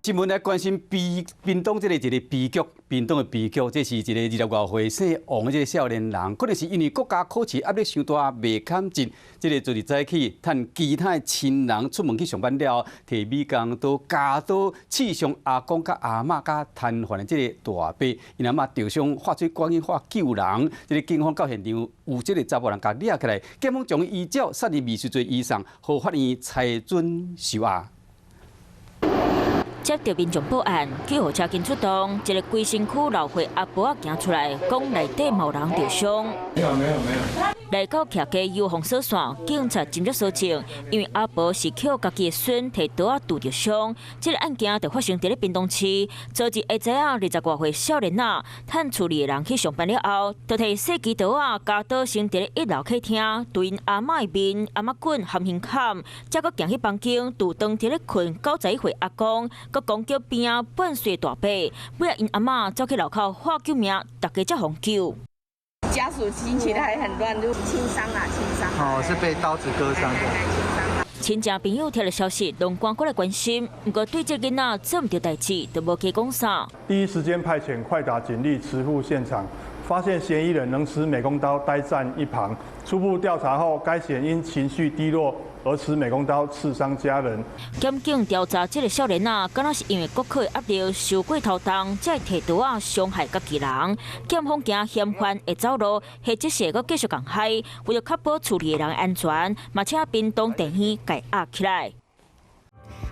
新聞來關心屏屏東這個一個悲劇，屏東的悲劇，這是一個20外歲姓王的這個少年人，可能是因為國家考試壓力傷大，袂堪進，這個昨日早起，趁其他的親人出門去上班了後，提美工刀鉸刀刺傷阿公佮阿嬤佮癱瘓的這個大伯，𪜶阿嬤著傷發出趕緊喊救人，這個警方到現場有這個查某人共掠起來，檢方將伊依照殺人未遂罪移送，予法院裁准收押。接著民眾報案，救護車緊出動，一个規身軀流血阿婆仔行出來，講內底嘛有人著傷。沒有沒有沒有。來到徛家消防所線，警察斟酌搜證，因為阿婆是予家己的孫提刀仔拮著傷。這个案件就發生佇咧屏東市，昨日下早啊，20外歲少年仔，趁厝裡的人去上班了後，就提細支刀仔，鉸刀先佇咧一樓客廳對𪜶阿嬤的面、阿媽棍含胸砍，才閣行去房間，拄當佇咧睏91歲阿公，閣攻擊邊仔半歲大伯，尾仔𪜶阿嬤走去樓跤喊救命，大家才予救。家屬心情還很亂，就輕傷啊，輕傷。哦，是被刀子割傷的。親戚朋友聽著消息，攏趕過來關心。毋過對這囡仔做毋著代誌，就無加講啥。第一時間派遣快打警力馳赴現場，發現嫌疑人仍持美工刀呆站一旁。初步調查後，該嫌因情緒低落而持美工刀刺傷家人。檢警調查這个少年仔，敢若是因為國考壓力傷過頭重，才會提刀仔傷害家己人。檢方驚嫌犯會走路，或者是會閣繼續共害，為著確保厝裡的人安全，嘛請屏東電影院共押起來。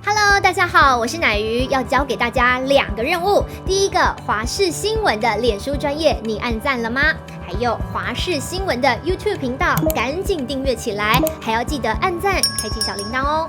Hello，大家好，我是乃瑜，要交給大家兩個任務。第一個，華視新聞的臉書專頁，你按讚了嗎？還有華視新聞的 YouTube 頻道，趕緊訂閱起來，還要記得按讚，開啟小鈴鐺哦。